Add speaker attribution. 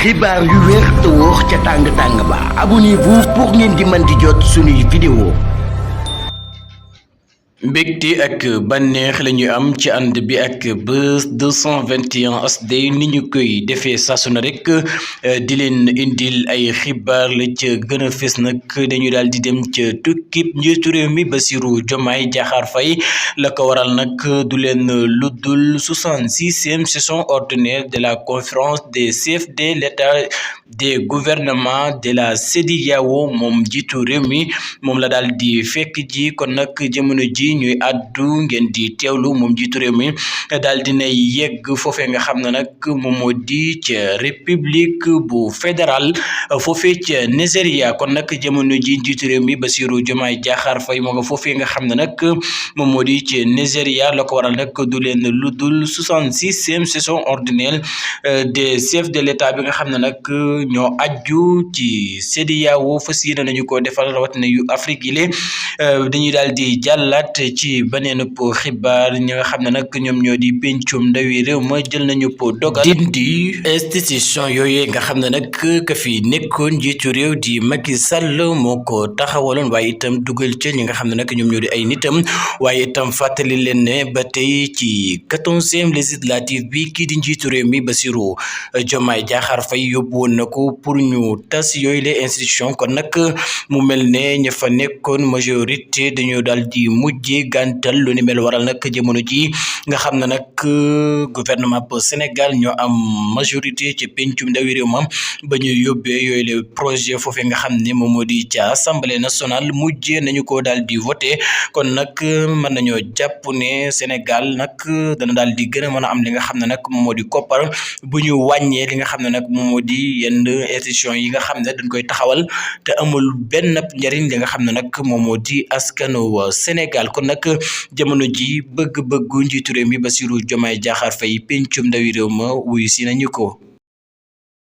Speaker 1: xibaar yu wér te wóor ca tàng ba abonnez-vous pour ngeen di mën di jot suñuy vidéo.
Speaker 2: mbégte ak bànneex la ñuy am ci ànd bi ak Buzz 221 HD ni ñu koy defee saa su ne rek di leen indil ay xibaar la ca gën a fës nag dañu daal di dem ca tukkib njiitu réew mi Bassirou Diomaye Diakhar Faye la ko waral nag du leen luddul 66e session ordinaire de la conférence des chefs de l'État des gouvernements de la CEDEAO moom njiitu réew mi moom la daal di fekk ji kon nag jamono ji ñuy addu ngeen di teewlu moom jiitu réew mi daal dinay yegg foofee nga xam ne nag moom moo di ca république bu fédéral foofee ca Nigeria kon nag jamono ji njiitu réew mi Bassirou Diomaye Diakhar Faye moo nga foofee nga xam ne nag moom moo di ca Nigeria la ko waral nag du leen lu dul 66e session ordinaire des chefs de l'État bi nga xam ne nag ñoo ajju ci CEDEAO fas yéene nañu ko defal rawatina yu Afrique yi dañuy daal di jàllaat ci beneen xibaar ñi nga xam ne nag ñoom ñoo di pencum ndawi réew ma jël nañu po dogal dindi institution yooyu nga xam ne nag ka fi nekkoon njiitu réew di Macky Sall moo ko taxawaloon waaye itam dugal ca ñi nga xam ne nag ñoom ñoo di ay nitam waaye itam fàttali leen ne ba tey ci 14e législative bi kii di njiitu réew mi Bassirou Diomaye Diakhar Faye yóbbu woon na ko pour ñu tas yooyu les institutions kon nag mu mel ne ña fa nekkoon majorité dañoo daal di mujjee gàntal lu ni mel waral nag jamono ji nga xam ne nag gouvernement bu Sénégal ñoo am majorité ci pencum ndawi réew ma ba ñu yóbbee yooyu le projet foofee nga xam ne moom moo di ca assemblée nationale mujjee nañu ko daal di voté kon nag mën nañoo jàpp ne Sénégal nag dana daal di gën a mën a am li nga xam ne nag moom moo di koppar bu ñu wàññee li nga xam ne nag moom moo di yenn institution yi nga xam ne dañ koy taxawal te amul benn njariñ li nga xam ne nag moom moo di askanu Sénégal kon nag jamono ji bëgg-bëggu njiitu réew mi Bassirou Diomaye Diakhar Faye pencum ndawi réew ma wuyu si nañu ko